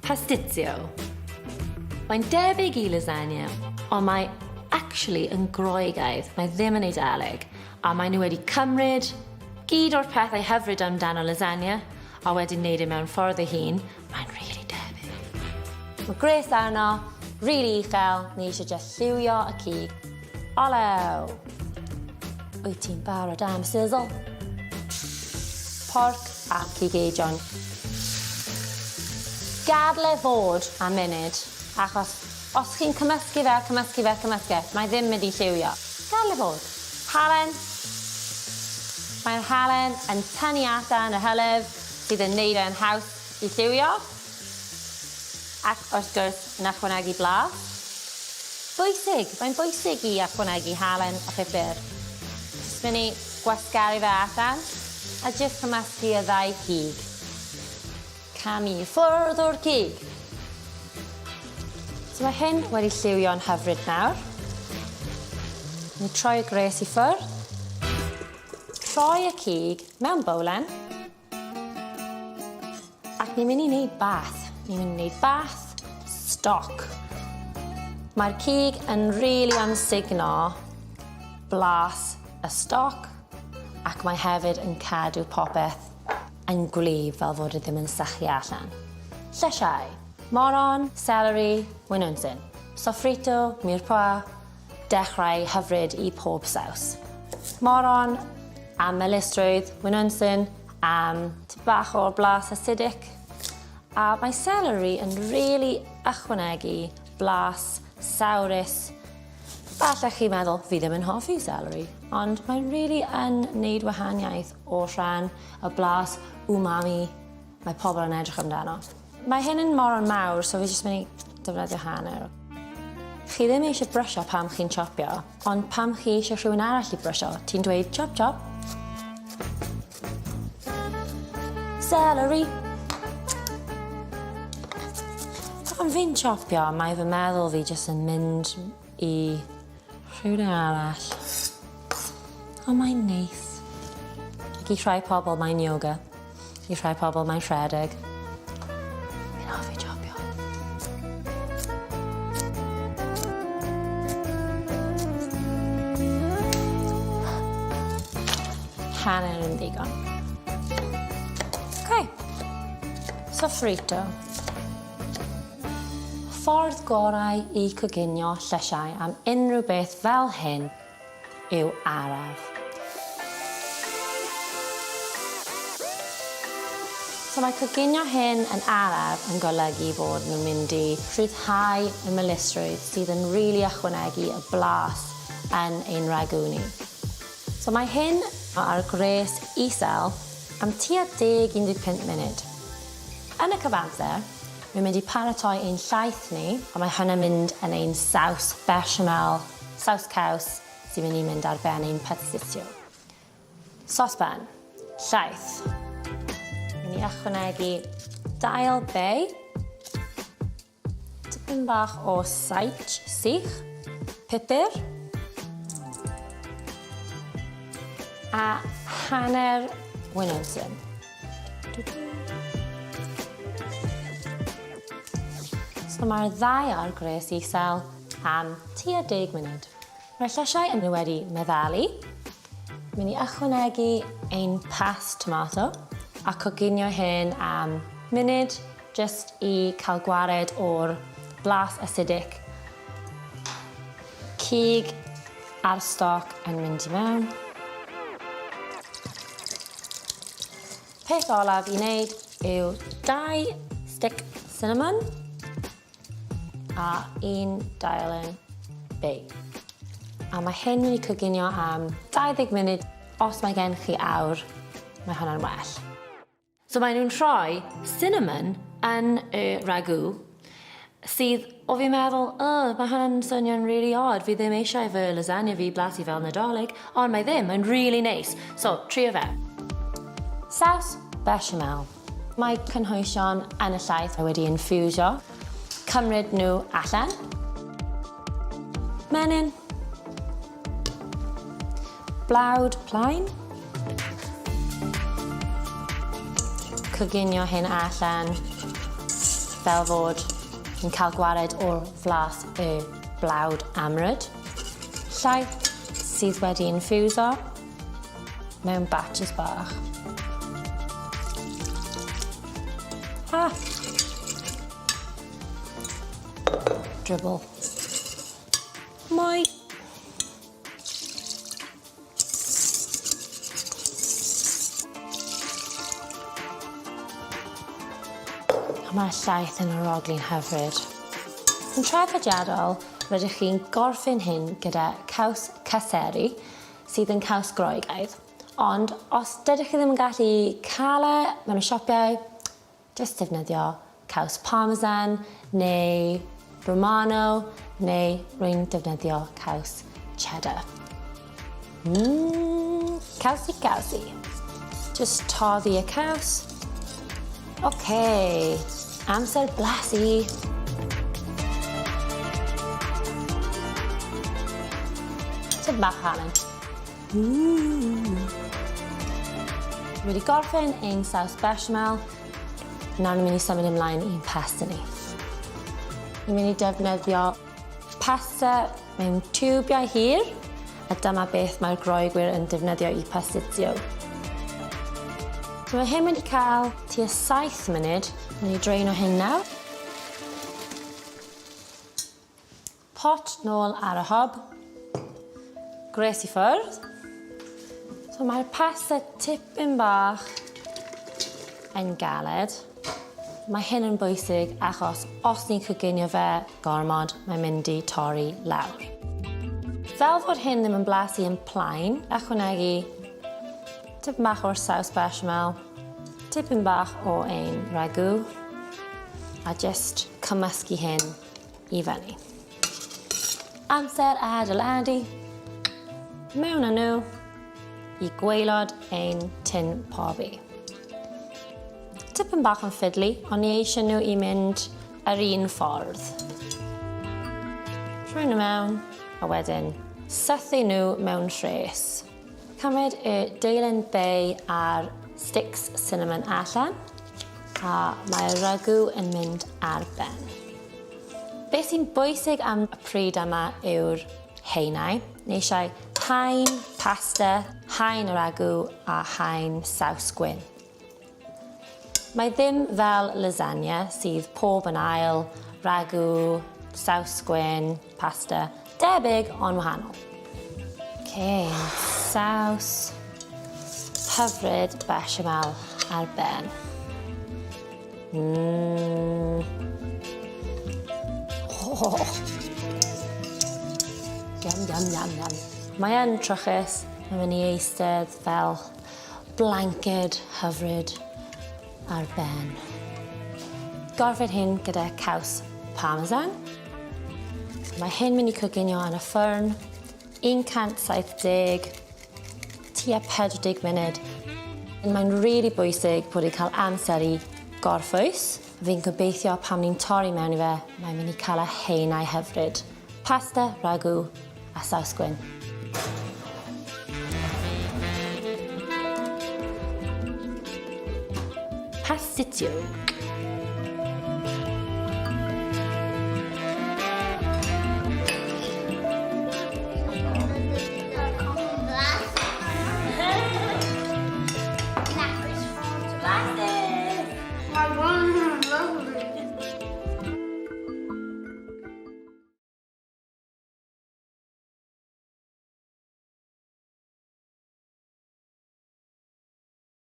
Pastitsio. Mae'n debyg i lasagna, ond mae actually yn Groegaidd, mae ddim yn Eidaleg, a maen nhw wedi cymryd gyd o'r pethau hyfryd amdano lasagna a wedyn neud e mewn ffordd ei hun, mae'n rili debyg. Mae gwres arno, rili uchel, ni eisiau just lliwio y cig. Olew! Wyt ti'n barod am sizzle? Porc a cig eidion. Gadle fod am munud, achos os chi'n cymysgu fe, cymysgu fe, cymysgu e, mae ddim mynd i lliwio. Gadle fod. Halen. Mae'r halen yn tynnu allan y hylif sydd yn neud e'n haws i lliwio. Ac wrth gwrs yn ychwanegu blas. Bwysig! Mae'n bwysig i ychwanegu halen a phupur. Jyst myn' i gwasgaru fe allan a jyst cymysgu y ddau cig. Camu i ffwrdd o'r cig! So mae hyn wedi lliwio'n hyfryd nawr. Ni troi y gwres i ffwrdd. Rhoi y cig mewn bowlen. Ac ni'n mynd i wneud bath. Ni'n mynd i wneud bath stoc. Mae'r cig yn rili really amsugno blas y stoc ac mae hefyd yn cadw popeth yn gwlyb fel fod e ddim yn sychu allan. Llysiau, moron, seleri, winwnsyn, sofrito, mirepoix, Dechrau hyfryd i pob saws. Moron a melysrwydd winwnsyn am tipyn bach o'r blas acidic. A mae seleri yn rili ychwanegu blas sawrus. Falle chi'n meddwl, fi ddim yn hoffi seleri, ond mae'n rili yn neud wahaniaeth o rhan y blas umami mae pobl yn edrych amdano. Mae hyn yn moron mawr, so fi jyst mynd i defnyddio hanner. Chi ddim eisiau brysio pam chi'n chopio, ond pam chi eisiau rhywun arall i brysio, ti'n dweud chop chop. Celery. Pan fi'n chopio, mae fy meddwl fi jyst yn mynd i rhywle arall. Ond mae'n neis. Ac i rhai pobl mae'n yoga. I rhai pobl mae'n rhedeg. Fi'n hoffi jobio. Hanner yn ddigon. Okay. Sofrito. Ffordd gorau i coginio llysiau am unrhyw beth fel hyn yw araf. So mae coginio hyn yn araf yn golygu bod nhw'n mynd i rhyddhau y melysrwydd sydd yn rili ychwanegu y blas yn ein ragu ni. So mae hyn ar gwres isel am tua 10-15 munud. Yn y cyfamser, rwy'n mynd i paratoi ein llaeth ni, a mae hwnna'n mynd yn ein saws bechamel, saws caws, sy'n mynd i mynd ar ben ein pasticcio. Sosban, llaeth. Mynd i ychwanegu dail bay, tipyn bach o saich sych, pupur, a hanner winwnsyn. So mae'r ddau ar gwres isel am tua 10 munud. Mae'r llysiau yn wedi meddalu. Mynd i ychwanegu ein past tomato a coginio hyn am munud jyst i cael gwared o'r blas acidic. Cig a'r stoc yn mynd i mewn. Peth olaf i wneud yw dau stick cinnamon a un daelen bay. A mae hyn wedi coginio am 20 munud. Os mae gen chi awr, mae hwnna'n well. So maen nhw'n rhoi cinnamon yn y ragu sydd, o fi'n meddwl, oh, mae hwnna'n swnio'n really odd, fi ddim eisiau fy lasagna fi blasu fel Nadolig, ond mae ddim, mae'n really neis. So, trio fe. Saws bechamel. Mae cynhwysion yn y llaeth wedi infusio. Cymryd nhw allan. Menyn. Blawd plaen. Coginio hyn allan. fel fod yn cael gwared o'r flas y blawd amryd. Llaeth sydd wedi infuso mewn batches bach. Ah! Dribble. Mwy. A mae'r llaeth yn arogli'n hyfryd. Yn traddodiadol, rydych chi'n gorffen hyn gyda caws caseri, sydd yn caws Groegaidd. Ond os dydych chi ddim yn gallu cael e mewn y siopau, Jyst defnyddio caws parmesan neu romano neu rwy'n defnyddio caws cheddar. Mmm, cawsy cawsy. Jyst toddi y caws. Ok, amser blasu. Tipyn bach o halen. Ww! Wedi gorffen ein saws bechamel. Nawr ni'n mynd i symud ymlaen i'n pasta ni. Ni'n mynd i defnyddio pasta mewn tiwbiau hir, a dyma beth mae'r Groegwyr yn defnyddio i pastitsio. So mae hyn wedi cael tua 7 munud. Mynd i draeno hyn nawr. Pot nôl ar y hob. Gwres i ffwrdd. So mae'r pasta tipyn bach yn galed. Mae hyn yn bwysig achos os ni'n coginio fe gormod, mae'n mynd i torri lawr. Fel fod hyn ddim yn blasu yn plaen, ychwanegu tipyn bach o'r saws bechamel, tipyn bach o ein ragu, a jyst cymysgu hyn i fyny. Amser adeiladu. Mewn â nhw i gwaelod ein tin pobi. Tipyn bach yn ffidlu, ond ni eisiau nhw i mynd yr un ffordd. Rhoi nhw mewn, a wedyn sythu nhw mewn rhes. Cymryd y deilen bay a'r sticks cinnamon allan, a mae'r ragu yn mynd ar ben. Beth sy'n bwysig am y pryd yma yw'r haenau. Ni eisiau haen pasta, haen y ragu a haen saws gwyn. Mae ddim fel lasagna sydd pob yn ail, ragu, saws gwyn, pasta, debyg ond wahanol. Ok, saws hyfryd bechamel ar ben. Mmm. Oh. Yum, yum, yum, yum. Mae yn trwchus, mae'n mynd i eistedd fel Blanced hyfryd ar ben. Gorffen hyn gyda caws parmesan. Mae hyn mynd i coginio yn y ffwrn 170 tua 40 munud. Mae'n rili bwysig bod ni'n cael amser i gorffwys. Fi'n gobeithio pan ni'n torri mewn i fe, mae'n mynd i cael y haenau hyfryd. Pasta, ragu a saws gwyn. Pasticcio.